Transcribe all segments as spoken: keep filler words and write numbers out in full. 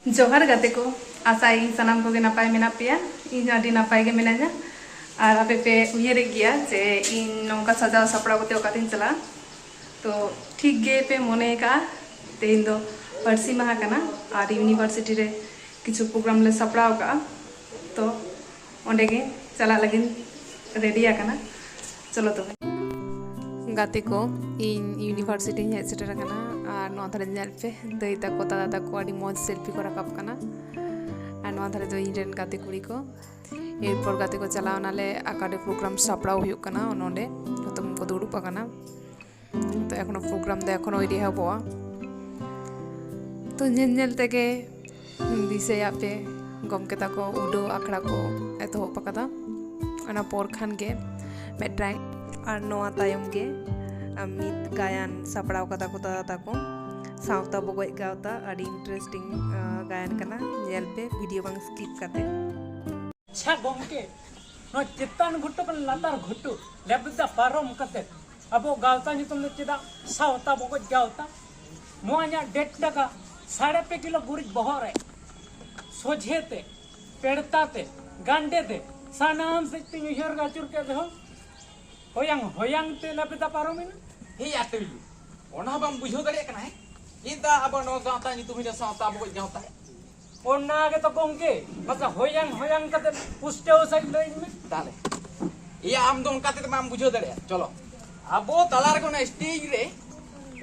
ᱡᱚᱦᱟᱨ ᱜᱟᱛᱮ ᱠᱚ, ᱟᱥᱟᱭᱟᱹᱧ ᱥᱟᱱᱟᱢ ᱠᱚᱜᱮ ᱱᱟᱯᱟᱭ ᱢᱮᱱᱟᱜ ᱯᱮᱭᱟ᱾ ᱤᱧ ᱦᱚᱸ ᱟᱹᱰᱤ ᱱᱟᱯᱟᱭ ᱜᱮ ᱢᱤᱱᱟᱹᱧᱟ᱾ ᱟᱨ ᱟᱯᱮ ᱯᱮ ᱩᱭᱦᱟᱹᱨᱮᱫ ᱜᱮᱭᱟ ᱡᱮ ᱤᱧ ᱱᱚᱝᱠᱟ ᱥᱟᱡᱟᱣ ᱥᱟᱯᱲᱟᱣ ᱠᱟᱛᱮ ᱚᱠᱟᱛᱮᱧ ᱪᱟᱞᱟᱜᱼᱟ᱾ ᱛᱚ ᱴᱷᱤᱠ ᱜᱮ ᱯᱮ ᱢᱚᱱᱮ ᱟᱠᱟᱫᱼᱟ, ᱛᱮᱦᱮᱧ ᱫᱚ ᱯᱟᱹᱨᱥᱤ ᱢᱟᱦᱟ ᱠᱟᱱᱟ ᱟᱨ ᱤᱭᱩᱱᱤᱵᱷᱟᱨᱥᱤᱴᱤ ᱨᱮ ᱠᱤᱪᱷᱩ ᱯᱨᱳᱜᱨᱟᱢ ᱞᱮ ᱥᱟᱯᱲᱟᱣ ᱟᱠᱟᱫᱼᱟ᱾ ᱛᱚ ᱚᱸᱰᱮ ᱜᱮ ᱪᱟᱞᱟᱜ ᱞᱟᱹᱜᱤᱫ ᱨᱮᱰᱤ ᱟᱠᱟᱱᱟ᱾ ᱪᱚᱞᱚ ᱛᱚᱵᱮ᱾ ᱜᱟᱛᱮ ᱠᱚ, ᱤᱧ ᱤᱭᱩᱱᱤᱵᱷᱟᱨᱥᱤᱴᱤᱧ ᱦᱮᱡ ᱥᱮᱴᱮᱨ ᱟᱠᱟᱱᱟ᱾ ᱟᱨ ᱱᱚᱣᱟ ᱫᱷᱟᱨᱮ ᱧᱮᱞ ᱯᱮ, ᱫᱟᱹᱭ ᱛᱟᱠᱚ, ᱫᱟᱫᱟ ᱛᱟᱠᱚ ᱟᱹᱰᱤ ᱢᱚᱡᱽ ᱥᱮᱞᱯᱷᱤ ᱠᱚ ᱨᱟᱠᱟᱵ ᱠᱟᱱᱟ᱾ ᱟᱨ ᱱᱚᱣᱟ ᱫᱷᱟᱨᱮ ᱫᱚ ᱤᱧ ᱨᱮᱱ ᱜᱟᱛᱮ ᱠᱩᱲᱤ ᱠᱚ᱾ ᱮᱨᱯᱚᱨ ᱜᱟᱛᱮ ᱠᱚ ᱪᱟᱞᱟᱣ ᱱᱟᱞᱮ, ᱚᱠᱟᱨᱮ ᱯᱨᱳᱜᱨᱟᱢ ᱥᱟᱯᱲᱟᱣ ᱦᱩᱭᱩᱜ ᱠᱟᱱᱟ, ᱱᱚᱰᱮ ᱡᱚᱛᱚ ᱠᱚ ᱫᱩᱲᱩᱵ ᱟᱠᱟᱱᱟ᱾ ᱛᱚ ᱮᱠᱷᱚᱱᱳ ᱯᱨᱳᱜᱨᱟᱢ ᱫᱚ ᱮᱠᱷᱚᱱᱳ ᱟᱹᱣᱨᱤ ᱮᱦᱚᱵᱚᱜᱼᱟ᱾ ᱛᱚ ᱧᱮᱞ ᱧᱮᱞ ᱛᱮᱜᱮ ᱫᱤᱥᱟᱹᱭᱟᱜ ᱯᱮ, ᱜᱚᱢᱠᱮ ᱛᱟᱠᱚ ᱩᱰᱟᱹᱣ ᱟᱠᱷᱲᱟ ᱠᱚ ᱮᱛᱚᱦᱚᱵ ᱟᱠᱟᱫᱟ᱾ ᱚᱱᱟ ᱯᱚᱨ ᱠᱷᱟᱱ ᱜᱮ ᱢᱤᱫᱴᱟᱝ, ᱟᱨ ᱱᱚᱣᱟ ᱛᱟᱭᱚᱢ ᱜᱮ ᱟᱨ ᱢᱤᱫ ᱜᱟᱭᱟᱱ ᱥᱟᱯᱲᱟᱣ ᱠᱟᱫᱟ ᱠᱚ ᱫᱟᱫᱟ ᱛᱟᱠᱚ, ᱥᱟᱶᱛᱟ ᱵᱚᱜᱚᱡ ᱜᱟᱶᱛᱟ᱾ ᱟᱹᱰᱤ ᱤᱱᱴᱟᱨᱮᱥᱴᱤᱝ ᱜᱟᱭᱟᱱ ᱠᱟᱱᱟ, ᱧᱮᱞ ᱯᱮ ᱵᱷᱤᱰᱤᱭᱳ ᱵᱟᱝ ᱥᱠᱤᱯ ᱠᱟᱛᱮ᱾ ᱟᱪᱪᱷᱟ ᱜᱚᱢᱠᱮ, ᱱᱚᱣᱟ ᱪᱮᱛᱟᱱ ᱜᱷᱩᱴᱩ ᱠᱷᱚᱱ ᱞᱟᱛᱟᱨ ᱜᱷᱩᱴᱩ ᱞᱮᱵᱮᱫᱟ ᱯᱟᱨᱚᱢ ᱠᱟᱛᱮ ᱟᱵᱚ ᱜᱟᱶᱛᱟ ᱧᱩᱛᱩᱢ ᱛᱮ ᱪᱮᱫᱟᱜ ᱥᱟᱶᱛᱟ ᱵᱚᱜᱚᱡ ᱜᱟᱶᱛᱟ? ᱱᱚᱣᱟ ᱤᱧᱟᱹᱜ ᱰᱮᱴ ᱴᱟᱠᱟ ᱥᱟᱲᱮ ᱯᱮ ᱠᱤᱞᱳ ᱜᱩᱨᱤᱡ ᱵᱚᱦᱚᱜ ᱨᱮ ᱥᱚᱡᱷᱮ ᱛᱮ, ᱯᱮᱲᱛᱟ ᱛᱮ, ᱜᱟᱱᱰᱮ ᱛᱮ, ᱥᱟᱱᱟᱢ ᱥᱮᱫ ᱛᱮᱧ ᱩᱭᱦᱟᱹᱨ ᱟᱹᱪᱩᱨ ᱠᱮᱫ ᱨᱮᱦᱚᱸ ᱦᱚᱭᱟᱝ ᱦᱚᱭᱟᱝ ᱛᱮ ᱞᱮᱵᱮᱫᱟ ᱯᱟᱨᱚᱢᱮᱱᱟ᱾ ᱦᱮᱸ ᱭᱟ ᱛᱩᱭᱞᱩ, ᱚᱱᱟ ᱦᱚᱸ ᱵᱟᱢ ᱵᱩᱡᱷᱟᱹᱣ ᱫᱟᱲᱮᱭᱟᱜ ᱠᱟᱱᱟ, ᱦᱮᱸ? ᱪᱮᱫᱟᱜ ᱟᱵᱚ ᱱᱚᱣᱟ ᱜᱟᱶᱛᱟ ᱧᱩᱛᱩᱢ ᱦᱩᱭᱱᱟ ᱥᱟᱶᱛᱟ ᱵᱚᱜᱚᱡ ᱜᱟᱶᱛᱟ? ᱚᱱᱟ ᱜᱮᱛᱚ ᱜᱚᱝᱠᱮ, ᱢᱟᱥᱮ ᱦᱚᱭᱟᱝ ᱦᱚᱭᱟᱝ ᱠᱟᱛᱮ ᱯᱩᱥᱴᱟᱹᱣ ᱥᱟᱺᱦᱤᱡ ᱞᱟᱹᱭ ᱢᱮ᱾ ᱛᱟᱦᱞᱮ ᱤᱭᱟᱹ, ᱟᱢ ᱫᱚ ᱚᱱᱠᱟ ᱛᱮᱫᱚ ᱵᱟᱢ ᱵᱩᱡᱷᱟᱹᱣ ᱫᱟᱲᱮᱭᱟᱜᱼᱟ᱾ ᱪᱚᱞᱚ, ᱟᱵᱚ ᱛᱟᱞᱟ ᱨᱮ ᱚᱱᱟ ᱥᱴᱮᱡᱽ ᱨᱮ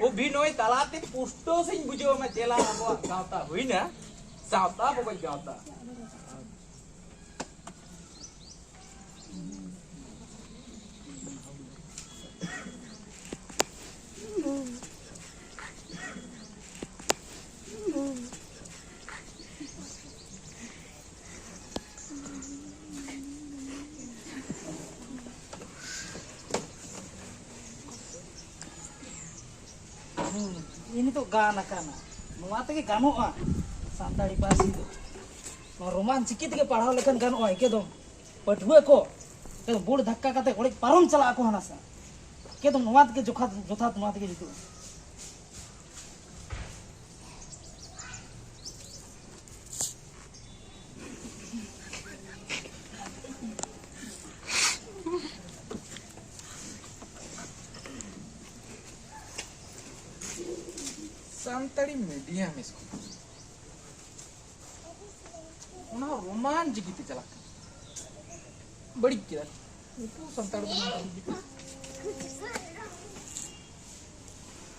ᱚᱵᱷᱤᱱᱚᱭ ᱛᱟᱞᱟᱛᱮ ᱯᱩᱥᱴᱟᱹᱣ ᱥᱟᱺᱦᱤᱡ ᱵᱩᱡᱷᱟᱹᱣ ᱢᱟ, ᱪᱮᱞᱟ ᱟᱵᱚᱣᱟᱜ ᱜᱟᱶᱛᱟ ᱦᱩᱭᱱᱟ ᱥᱟᱶᱛᱟ ᱵᱚᱜᱚᱡ ᱜᱟᱶᱛᱟ᱾ ᱦᱩᱸ, ᱤᱧ ᱱᱤᱛᱚᱜ ᱜᱟᱱ ᱟᱠᱟᱱᱟ᱾ ᱱᱚᱣᱟ ᱛᱮᱜᱮ ᱜᱟᱱᱚᱜᱼᱟ ᱥᱟᱱᱛᱟᱲᱤ ᱯᱟᱹᱨᱥᱤ ᱫᱚ᱾ ᱱᱚᱣᱟ ᱨᱳᱢᱟᱱ ᱪᱤᱠᱤ ᱛᱮᱜᱮ ᱯᱟᱲᱦᱟᱣ ᱞᱮᱠᱷᱟᱱ ᱜᱟᱱᱚᱜᱼᱟ᱾ ᱮᱠᱮᱫᱚᱢ ᱯᱟᱹᱴᱷᱩᱣᱟᱹ ᱠᱚ ᱮᱠᱫᱚᱢ ᱵᱩᱲ ᱫᱷᱟᱠᱠᱟ ᱠᱟᱛᱮ ᱚᱲᱮᱡ ᱯᱟᱨᱚᱢ ᱪᱟᱞᱟᱜ ᱟᱠᱚ ᱦᱟᱱᱟ ᱥᱟ᱾ ᱮᱠᱮᱫᱚᱢ ᱱᱚᱣᱟ ᱛᱮᱜᱮ ᱡᱚᱛᱷᱟᱛ, ᱡᱚᱛᱷᱟᱛ ᱱᱚᱣᱟ ᱛᱮᱜᱮ ᱡᱩᱛᱩᱜᱼᱟ᱾ ᱥᱟᱱᱛᱟᱲᱤ ᱢᱤᱰᱤᱭᱟᱢ ᱥᱠᱩᱞ, ᱚᱱᱟ ᱦᱚᱸ ᱨᱳᱢᱟᱱ ᱪᱤᱠᱤ ᱛᱮ ᱪᱟᱞᱟᱜ ᱠᱟᱱᱟ᱾ ᱵᱟᱹᱲᱤᱡ ᱠᱮᱫᱟ᱾ ᱱᱩᱠᱩ ᱥᱟᱱᱛᱟᱲ ᱫᱚ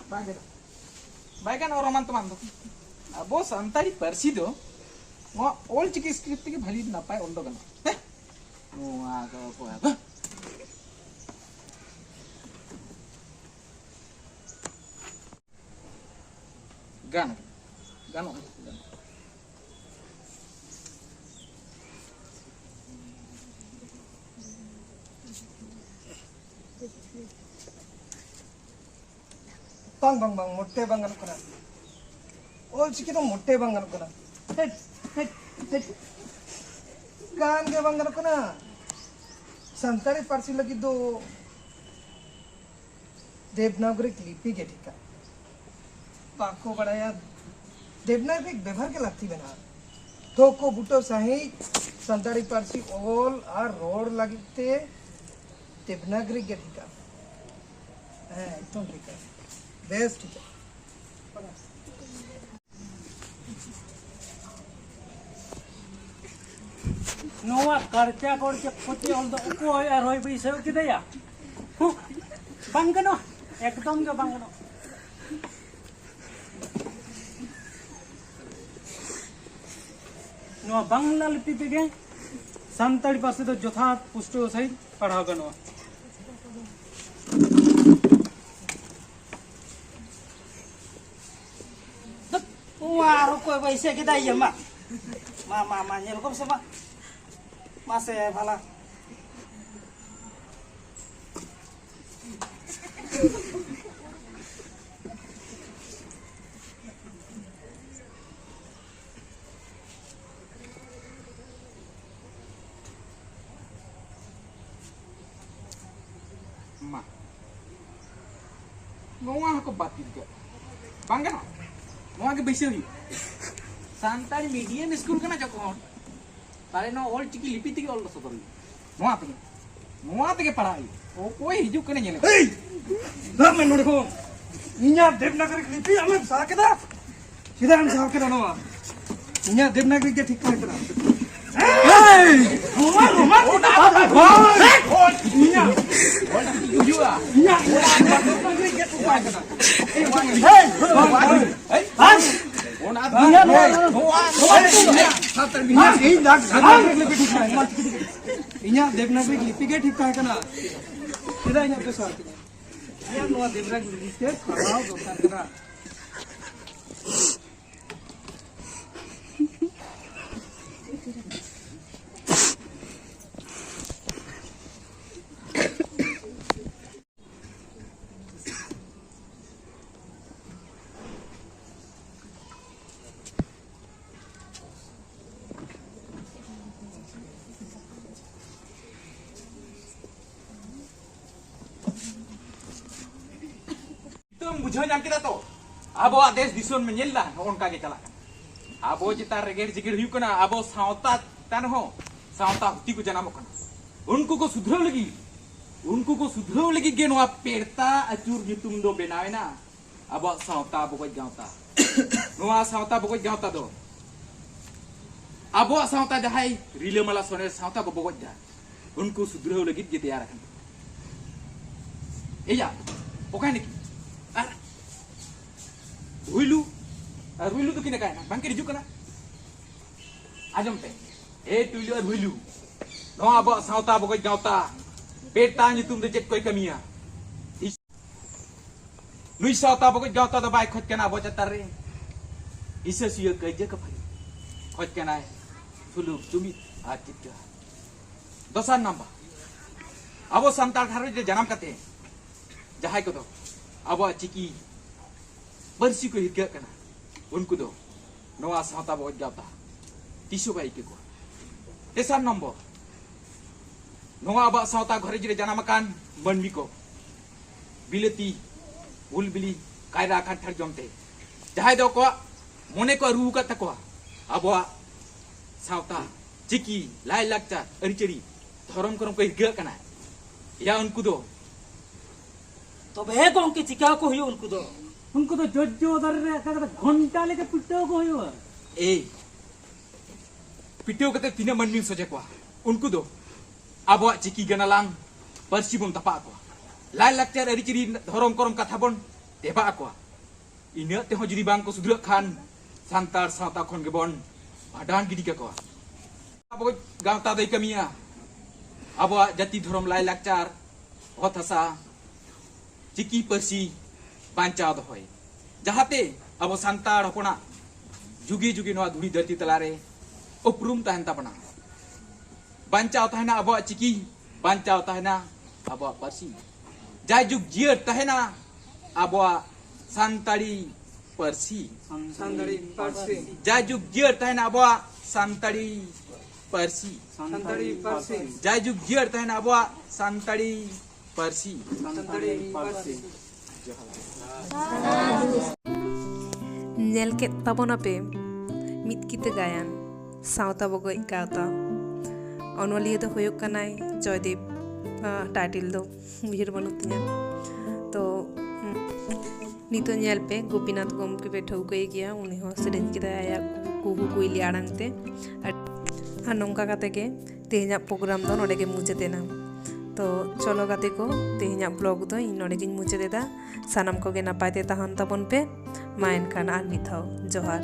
ᱵᱟᱝ ᱜᱟᱱᱚᱜᱼᱟ᱾ ᱵᱟᱭ ᱜᱟᱱᱚᱜᱼᱟ ᱨᱳᱢᱟᱱ ᱛᱮᱢᱟᱱ ᱫᱚ᱾ ᱟᱵᱚ ᱥᱟᱱᱛᱟᱲᱤ ᱯᱟᱹᱨᱥᱤ ᱫᱚ ᱱᱚᱣᱟ ᱚᱞ ᱪᱤᱠᱤ ᱥᱠᱨᱤᱯᱴ ᱛᱮᱜᱮ ᱵᱷᱟᱹᱞᱤ ᱱᱟᱯᱟᱭ ᱚᱞ ᱫᱚ ᱜᱟᱱᱚᱜᱼᱟ᱾ ᱦᱮᱸ? ᱱᱚᱣᱟ ᱫᱚ ᱚᱠᱚᱭ ᱟᱫᱚ? ᱜᱟᱱ ᱟᱠᱟᱱᱟ᱾ ᱜᱟᱱᱚᱜᱼᱟ, ᱜᱟᱱᱚᱜᱼᱟ᱾ ᱵᱟᱝ, ᱵᱟᱝ, ᱵᱟᱝ, ᱢᱚᱴᱮ ᱵᱟᱝ ᱜᱟᱱᱚᱜ ᱠᱟᱱᱟ᱾ ᱚᱞ ᱪᱤᱠᱤ ᱫᱚ ᱢᱚᱴᱮ ᱵᱟᱝ ᱜᱟᱱᱚᱜ ᱠᱟᱱᱟ᱾ ᱦᱮᱴ, ᱦᱮᱴ, ᱦᱮᱴ᱾ ᱜᱟᱱ ᱜᱮ ᱵᱟᱝ ᱜᱟᱱᱚᱜ ᱠᱟᱱᱟ᱾ ᱥᱟᱱᱛᱟᱲᱤ ᱯᱟᱹᱨᱥᱤ ᱞᱟᱹᱜᱤᱫ ᱫᱚ ᱫᱮᱵᱽᱱᱟᱜᱚᱨᱤ ᱞᱤᱯᱤ ᱜᱮ ᱴᱷᱤᱠᱟ᱾ ᱵᱟᱠᱚ ᱵᱟᱲᱟᱭᱟ, ᱫᱮᱵᱽᱱᱟᱜᱚᱨᱤ ᱵᱮᱵᱷᱟᱨ ᱜᱮ ᱞᱟᱹᱠᱛᱤ ᱢᱮᱱᱟᱜᱼᱟ᱾ ᱴᱷᱟᱹᱣᱠᱟᱹ ᱵᱩᱴᱟᱹ ᱥᱟᱺᱦᱤᱡ ᱥᱟᱱᱛᱟᱲᱤ ᱯᱟᱹᱨᱥᱤ ᱚᱞ ᱟᱨ ᱨᱚᱲ ᱞᱟᱹᱜᱤᱫ ᱛᱮ ᱫᱮᱵᱽᱱᱟᱜᱚᱨᱤ ᱜᱮ ᱴᱷᱤᱠᱟ᱾ ᱦᱮᱸ, ᱮᱠᱫᱚᱢ ᱴᱷᱤᱠᱟ, ᱵᱮᱥ ᱴᱷᱤᱠᱟ᱾ ᱱᱚᱣᱟ ᱠᱟᱨᱪᱟ ᱠᱚᱨᱪᱟ ᱠᱚᱪᱮ ᱚᱞ ᱫᱚ ᱚᱠᱚᱭ ᱟᱨ ᱦᱚᱭ ᱵᱟᱹᱭᱥᱟᱹᱣ ᱠᱮᱫᱮᱭᱟ? ᱦᱩᱸ, ᱵᱟᱝ ᱜᱟᱱᱚᱜᱼᱟ, ᱮᱠᱫᱚᱢ ᱜᱮ ᱵᱟᱝ ᱜᱟᱱᱚᱜᱼᱟ᱾ ᱱᱚᱣᱟ ᱵᱟᱝᱞᱟ ᱞᱤᱯᱤ ᱛᱮᱜᱮ ᱥᱟᱱᱛᱟᱲᱤ ᱯᱟᱹᱨᱥᱤ ᱫᱚ ᱡᱚᱛᱷᱟᱛ ᱯᱩᱥᱴᱟᱹᱣ ᱥᱟᱺᱦᱤᱡ ᱯᱟᱲᱦᱟᱣ ᱜᱟᱱᱚᱜᱼᱟ᱾ ᱫᱩᱯ, ᱱᱚᱣᱟ ᱟᱨ ᱚᱠᱚᱭ ᱵᱟᱹᱭᱥᱟᱹᱣ ᱠᱮᱫᱟ? ᱤᱭᱟᱹ, ᱢᱟ, ᱢᱟ, ᱢᱟ, ᱢᱟ, ᱧᱮᱞ ᱠᱚᱢ ᱥᱮ, ᱢᱟ, ᱢᱟᱥᱮ ᱵᱷᱟᱞᱟ᱾ ᱢᱟ, ᱱᱚᱣᱟ ᱦᱚᱸᱠᱚ ᱵᱟᱹᱛᱤᱞ ᱠᱮᱫ᱾ ᱵᱟᱝ ᱜᱟᱱᱚᱜᱼᱟ? ᱱᱚᱣᱟ ᱜᱮ ᱵᱟᱹᱭᱥᱟᱹᱣ ᱦᱩᱭᱩᱜᱼᱟ᱾ ᱥᱟᱱᱛᱟᱲᱤ ᱢᱤᱰᱤᱭᱟᱢ ᱥᱠᱩᱞ ᱠᱟᱱᱟ ᱡᱚᱠᱷᱚᱱ, ᱛᱟᱦᱞᱮ ᱱᱚᱣᱟ ᱚᱞ ᱪᱤᱠᱤ ᱞᱤᱯᱤ ᱛᱮᱜᱮ ᱚᱞ ᱫᱚ ᱥᱚᱫᱚᱨ ᱦᱩᱭᱩᱜᱼᱟ᱾ ᱱᱚᱣᱟ ᱛᱮᱜᱮ, ᱱᱚᱣᱟ ᱛᱮᱜᱮ ᱯᱟᱲᱦᱟᱜ ᱦᱩᱭᱩᱜᱼᱟ᱾ ᱚᱠᱚᱭ ᱦᱤᱡᱩᱜ ᱠᱟᱱᱟ ᱧᱮᱞᱮ᱾ ᱮᱭ! ᱞᱟᱜ ᱢᱮ ᱱᱚᱰᱮ ᱠᱷᱚᱱ᱾ ᱤᱧᱟᱹᱜ ᱫᱮᱵᱽᱱᱟᱜᱚᱨᱤ ᱞᱤᱯᱤ ᱟᱢᱮᱢ ᱥᱟᱦᱟ ᱠᱮᱫᱟ? ᱪᱮᱫᱟᱜ ᱮᱢ ᱥᱟᱦᱟ ᱠᱮᱫᱟ ᱱᱚᱣᱟ? ᱤᱧᱟᱹᱜ ᱫᱮᱵᱽᱱᱟᱜᱚᱨᱤ ᱜᱮ ᱴᱷᱤᱠ ᱛᱟᱦᱮᱸ ᱠᱟᱱᱟ᱾ ᱮᱭ! ᱱᱚᱣᱟ ᱨᱳᱢᱟᱱ ᱠᱚ ᱵᱟᱝ, ᱵᱟᱝ, ᱤᱧᱟᱹᱜ, ᱤᱧᱟᱹᱜ ᱫᱮᱵᱽᱱᱟᱜᱚᱨᱤ ᱜᱮ ᱴᱷᱤᱠ ᱛᱟᱦᱮᱸ ᱠᱟᱱᱟ᱾ ᱮᱭ! ᱵᱟᱝ, ᱵᱟᱝ, ᱵᱟᱝ, ᱵᱟᱝ, ᱤᱧᱟᱹᱜ ᱱᱚᱣᱟ, ᱱᱚᱣᱟ, ᱱᱚᱣᱟ, ᱤᱧᱟᱹᱜ ᱫᱮᱵᱽᱱᱟᱜᱚᱨᱤ ᱞᱤᱯᱤ ᱴᱷᱤᱠ ᱛᱟᱦᱮᱸ ᱠᱟᱱᱟ᱾ ᱤᱧᱟᱹᱜ ᱫᱮᱵᱽᱱᱟᱜᱚᱨᱤ ᱞᱤᱯᱤ ᱜᱮ ᱴᱷᱤᱠ ᱛᱟᱦᱮᱸ ᱠᱟᱱᱟ᱾ ᱪᱮᱫᱟᱜ ᱤᱧᱟᱹᱜ ᱯᱮ ᱥᱟᱦᱟ ᱠᱮᱫᱟ? ᱤᱧᱟᱹᱜ ᱱᱚᱣᱟ ᱫᱮᱵᱽᱱᱟᱜᱚᱨᱤ ᱞᱤᱯᱤ ᱛᱮ ᱯᱟᱲᱦᱟᱣ ᱫᱚᱨᱠᱟᱨ ᱠᱟᱱᱟ᱾ ᱱᱤᱛᱚᱜ ᱮᱢ ᱵᱩᱡᱷᱟᱹᱣ ᱧᱟᱢ ᱠᱮᱫᱟ ᱛᱚ, ᱟᱵᱚᱣᱟᱜ ᱫᱮᱥ ᱫᱤᱥᱚᱢ ᱮᱢ ᱧᱮᱞ ᱮᱫᱟ, ᱱᱚᱜᱼᱚ ᱱᱚᱝᱠᱟ ᱜᱮ ᱪᱟᱞᱟᱜ ᱠᱟᱱᱟ᱾ ᱟᱵᱚ ᱪᱮᱛᱟᱱ ᱨᱮ ᱮᱜᱮᱨ ᱡᱮᱜᱮᱨ ᱦᱩᱭᱩᱜ ᱠᱟᱱᱟ, ᱟᱵᱚ ᱥᱟᱶᱛᱟ ᱪᱮᱛᱟᱱ ᱨᱮᱦᱚᱸ ᱥᱟᱶᱛᱟ ᱦᱩᱛᱤ ᱠᱚ ᱡᱟᱱᱟᱢᱚᱜ ᱠᱟᱱᱟ᱾ ᱩᱱᱠᱩ ᱠᱚ ᱥᱩᱫᱷᱨᱟᱹᱣ ᱞᱟᱹᱜᱤᱫ, ᱩᱱᱠᱩ ᱠᱚ ᱥᱩᱫᱷᱨᱟᱹᱣ ᱞᱟᱹᱜᱤᱫ ᱜᱮ ᱱᱚᱣᱟ ᱯᱮᱲᱛᱟ ᱟᱹᱪᱩᱨ ᱧᱩᱛᱩᱢ ᱫᱚ ᱵᱮᱱᱟᱣ ᱮᱱᱟ᱾ ᱟᱵᱚᱣᱟᱜ ᱥᱟᱶᱛᱟ ᱵᱚᱜᱚᱡ ᱜᱟᱶᱛᱟ, ᱱᱚᱣᱟ ᱥᱟᱶᱛᱟ ᱵᱚᱜᱚᱡ ᱜᱟᱶᱛᱟ ᱫᱚ ᱟᱵᱚᱣᱟᱜ ᱥᱟᱶᱛᱟ ᱡᱟᱦᱟᱸᱭ ᱨᱤᱞᱟᱹᱢᱟᱞᱟ ᱥᱚᱨᱮᱥ ᱥᱟᱶᱛᱟ ᱠᱚ ᱵᱚᱜᱚᱡ ᱫᱟ, ᱩᱱᱠᱩ ᱥᱩᱫᱷᱨᱟᱹᱣ ᱞᱟᱹᱜᱤᱫ ᱜᱮ ᱛᱮᱭᱟᱨ ᱟᱠᱟᱱᱟ᱾ ᱮᱭᱟ, ᱚᱠᱟᱭ ᱱᱟᱠᱤ? ᱟᱨ ᱵᱷᱩᱭᱞᱩ, ᱟᱨ ᱵᱷᱩᱭᱞᱩ ᱫᱚᱠᱤᱱ ᱮᱠᱟᱭᱮᱱᱟ? ᱵᱟᱝᱠᱤᱱ ᱦᱤᱡᱩᱜ ᱠᱟᱱᱟ? ᱟᱸᱡᱚᱢ ᱯᱮ, ᱮ ᱴᱩᱭᱞᱩ ᱟᱨ ᱵᱷᱩᱭᱞᱩ, ᱱᱚᱣᱟ ᱟᱵᱚᱣᱟᱜ ᱥᱟᱶᱛᱟ ᱵᱚᱜᱚᱡ ᱜᱟᱶᱛᱟ ᱯᱮᱲᱛᱟ ᱧᱩᱛᱩᱢ ᱛᱮ ᱪᱮᱫ ᱠᱚᱭ ᱠᱟᱹᱢᱤᱭᱟ? ᱱᱩᱭ ᱥᱟᱶᱛᱟ ᱵᱚᱜᱚᱡ ᱜᱟᱶᱛᱟ ᱫᱚ ᱵᱟᱭ ᱠᱷᱚᱡ ᱠᱟᱱᱟ ᱟᱵᱚ ᱪᱮᱛᱟᱱ ᱨᱮ ᱦᱤᱥᱟᱹ ᱥᱩᱭᱟᱹ ᱠᱟᱹᱭᱡᱟᱹ ᱠᱷᱟᱹᱯᱟᱹᱨᱤ, ᱠᱷᱚᱡ ᱠᱟᱱᱟᱭ ᱥᱩᱞᱩᱠ, ᱡᱩᱢᱤᱫ ᱟᱨ ᱪᱤᱛᱠᱟᱹᱨ᱾ ᱫᱚᱥᱟᱨ ᱱᱟᱢᱵᱟᱨ, ᱟᱵᱚ ᱥᱟᱱᱛᱟᱲ ᱜᱷᱟᱨᱚᱸᱡᱽ ᱨᱮ ᱡᱟᱱᱟᱢ ᱠᱟᱛᱮ ᱡᱟᱦᱟᱸᱭ ᱠᱚᱫᱚ ᱟᱵᱚᱣᱟᱜ ᱪᱤᱠᱤ ᱯᱟᱹᱨᱥᱤ ᱠᱚ ᱦᱤᱨᱠᱟᱹᱜ ᱠᱟᱱᱟ, ᱩᱱᱠᱩ ᱫᱚ ᱱᱚᱣᱟ ᱥᱟᱶᱛᱟ ᱵᱚᱜᱚᱡ ᱜᱟᱶᱛᱟ ᱛᱤᱥ ᱦᱚᱸ ᱵᱟᱭ ᱤᱠᱟᱹ ᱠᱚᱣᱟ᱾ ᱛᱮᱥᱟᱨ ᱱᱚᱢᱵᱚᱨ, ᱱᱚᱣᱟ ᱟᱵᱚᱣᱟᱜ ᱥᱟᱶᱛᱟ ᱜᱷᱟᱨᱚᱸᱡᱽ ᱨᱮ ᱡᱟᱱᱟᱢ ᱟᱠᱟᱱ ᱢᱟᱹᱱᱢᱤ ᱠᱚ ᱵᱤᱞᱟᱹᱛᱤ, ᱩᱞ ᱵᱤᱞᱤ, ᱠᱟᱭᱨᱟ, ᱠᱟᱱᱴᱷᱟᱲ ᱡᱚᱢ ᱛᱮ ᱡᱟᱦᱟᱸᱭ ᱫᱚ ᱟᱠᱚᱣᱟᱜ ᱢᱚᱱᱮ ᱠᱚ ᱟᱹᱨᱩ ᱟᱠᱟᱫ ᱛᱟᱠᱚᱣᱟ ᱟᱵᱚᱣᱟᱜ ᱥᱟᱶᱛᱟ, ᱪᱤᱠᱤ, ᱞᱟᱭᱼᱞᱟᱠᱪᱟᱨ, ᱟᱹᱨᱤᱪᱟᱹᱞᱤ, ᱫᱷᱚᱨᱚᱢ ᱠᱚᱨᱚᱢ ᱠᱚ ᱦᱤᱨᱠᱟᱹᱜ ᱠᱟᱱᱟ, ᱮᱭᱟ ᱩᱱᱠᱩ ᱫᱚ ᱛᱚᱵᱮ ᱜᱚᱝᱠᱮ, ᱪᱤᱠᱟ ᱠᱚ ᱦᱩᱭᱩᱜ ᱩᱱᱠᱩ ᱫᱚ? ᱩᱱᱠᱩ ᱫᱚ ᱡᱚᱡᱡᱚ ᱫᱟᱨᱮ ᱨᱮ ᱟᱠᱟ ᱠᱟᱛᱮ ᱜᱷᱚᱱᱴᱟ ᱞᱮᱠᱟ ᱯᱤᱴᱟᱹᱣ ᱠᱚ ᱦᱩᱭᱩᱜᱼᱟ᱾ ᱮᱭ, ᱯᱤᱴᱟᱹᱣ ᱠᱟᱛᱮ ᱛᱤᱱᱟᱹᱜ ᱢᱟᱹᱱᱢᱤᱢ ᱥᱚᱡᱷᱮ ᱠᱚᱣᱟ? ᱩᱱᱠᱩ ᱫᱚ ᱟᱵᱚᱣᱟᱜ ᱪᱤᱠᱤ ᱜᱟᱱᱟᱞᱟᱝ ᱯᱟᱹᱨᱥᱤ ᱵᱚᱱ ᱛᱟᱯᱟ ᱟᱠᱚᱣᱟ, ᱞᱟᱭᱼᱞᱟᱠᱪᱟᱨ, ᱟᱹᱨᱤᱪᱟᱹᱞᱤ, ᱫᱷᱚᱨᱚᱢ, ᱠᱚᱨᱚᱢ ᱠᱟᱛᱷᱟ ᱵᱚᱱ ᱛᱮᱵᱟ ᱟᱠᱚᱣᱟ᱾ ᱤᱱᱟᱹᱜ ᱛᱮᱦᱚᱸ ᱡᱩᱫᱤ ᱵᱟᱝ ᱠᱚ ᱥᱩᱫᱷᱨᱟᱹᱜ ᱠᱷᱟᱱ, ᱥᱟᱱᱛᱟᱲ ᱥᱟᱶᱛᱟ ᱠᱷᱚᱱ ᱜᱮᱵᱚᱱ ᱵᱷᱟᱸᱰᱟᱱ ᱜᱤᱰᱤ ᱠᱟᱠᱚᱣᱟ᱾ ᱟᱵᱚ ᱜᱟᱶᱛᱟ ᱫᱚᱭ ᱠᱟᱹᱢᱤᱭᱟ ᱟᱵᱚᱣᱟᱜ ᱡᱟᱹᱛᱤ, ᱫᱷᱚᱨᱚᱢ, ᱞᱟᱭᱼᱞᱟᱠᱪᱟᱨ, ᱚᱛ ᱦᱟᱥᱟ, ᱪᱤᱠᱤ ᱯᱟᱹᱨᱥᱤ ᱵᱟᱧᱪᱟᱣ ᱫᱚᱦᱚᱭ, ᱡᱟᱦᱟᱸᱛᱮ ᱟᱵᱚ ᱥᱟᱱᱛᱟᱲ ᱦᱚᱯᱚᱱᱟᱜ ᱡᱩᱜᱮ ᱡᱩᱜᱮ ᱱᱚᱣᱟ ᱫᱷᱩᱲᱤ ᱫᱷᱟᱹᱨᱛᱤ ᱛᱟᱞᱟᱨᱮ ᱩᱯᱨᱩᱢ ᱛᱟᱦᱮᱱ ᱛᱟᱵᱚᱱᱟ, ᱵᱟᱧᱪᱟᱣ ᱛᱟᱦᱮᱱᱟ ᱟᱵᱚᱣᱟᱜ ᱪᱤᱠᱤ, ᱵᱟᱧᱪᱟᱣ ᱛᱟᱦᱮᱱᱟ ᱟᱵᱚᱣᱟᱜ ᱯᱟᱹᱨᱥᱤ, ᱡᱟᱭᱡᱩᱜᱽ ᱡᱤᱭᱟᱹᱲ ᱛᱟᱦᱮᱱᱟ ᱟᱵᱚᱣᱟᱜ ᱥᱟᱱᱛᱟᱲᱤ ᱯᱟᱹᱨᱥᱤ᱾ ᱥᱟᱱᱛᱟᱲᱤ ᱯᱟᱹᱨᱥᱤ᱾ ᱡᱟᱭᱡᱩᱜᱽ ᱡᱤᱭᱟᱹᱲ ᱛᱟᱦᱮᱱᱟ ᱟᱵᱚᱣᱟᱜ ᱥᱟᱱᱛᱟᱲᱤ ᱯᱟᱹᱨᱥᱤ᱾ ᱥᱟᱱᱛᱟᱲᱤ ᱯᱟᱹᱨᱥᱤ᱾ ᱡᱟᱭᱡᱩᱜᱽ ᱡᱤᱭᱟᱹᱲ ᱛᱟᱦᱮᱱᱟ ᱟᱵᱚᱣᱟᱜ ᱥᱟᱱᱛᱟᱲᱤ ᱯᱟᱹᱨᱥᱤ᱾ ᱥᱟᱱᱛᱟᱲᱤ ᱯᱟᱹᱨᱥᱤ᱾ ᱧᱮᱞ ᱠᱮᱫ ᱛᱟᱵᱚᱱᱟᱯᱮ ᱢᱤᱫ ᱠᱤᱛᱟᱹ ᱜᱟᱭᱟᱱ, ᱥᱟᱶᱛᱟ ᱵᱚᱜᱚᱡ ᱜᱟᱶᱛᱟ᱾ ᱚᱱᱚᱞᱤᱭᱟᱹ ᱫᱚ ᱦᱩᱭᱩᱜ ᱠᱟᱱᱟᱭ ᱡᱚᱭᱫᱮᱵ, ᱟᱸ, ᱴᱟᱭᱴᱮᱞ ᱫᱚ ᱩᱭᱦᱟᱹᱨ ᱵᱟᱹᱱᱩᱜ ᱛᱤᱧᱟᱹ᱾ ᱛᱚ, ᱩᱸ, ᱱᱤᱛᱚᱜ ᱧᱮᱞ ᱯᱮ, ᱜᱳᱯᱤᱱᱟᱛᱷ ᱜᱚᱢᱠᱮ ᱯᱮ ᱴᱷᱟᱹᱣᱠᱟᱹᱭ ᱜᱮᱭᱟ, ᱩᱱᱤ ᱦᱚᱸ ᱥᱮᱨᱮᱧ ᱠᱮᱫᱟᱭ ᱟᱭᱟᱜ ᱠᱩᱦᱩ ᱠᱩᱭᱞᱤ ᱟᱲᱟᱝ ᱛᱮ᱾ ᱟᱨ, ᱟᱨ ᱱᱚᱝᱠᱟ ᱠᱟᱛᱮ ᱜᱮ ᱛᱮᱦᱮᱧᱟᱜ ᱯᱨᱳᱜᱨᱟᱢ ᱫᱚ ᱱᱚᱰᱮ ᱜᱮ ᱢᱩᱪᱟᱹᱫ ᱮᱱᱟ᱾ ᱛᱚ, ᱪᱚᱞᱚ ᱜᱟᱛᱮ ᱠᱚ, ᱛᱮᱦᱮᱧᱟᱜ ᱵᱞᱚᱜ ᱫᱚ ᱤᱧ ᱱᱚᱰᱮ ᱜᱤᱧ ᱢᱩᱪᱟᱹᱫ ᱮᱫᱟ᱾ ᱥᱟᱱᱟᱢ ᱠᱚᱜᱮ ᱱᱟᱯᱟᱭ ᱛᱮ ᱛᱟᱦᱮᱱ ᱛᱟᱵᱚᱱ ᱯᱮ᱾ ᱢᱟ ᱮᱱᱠᱷᱟᱱ ᱟᱨ ᱢᱤᱫ ᱫᱷᱟᱣ ᱡᱚᱦᱟᱨ᱾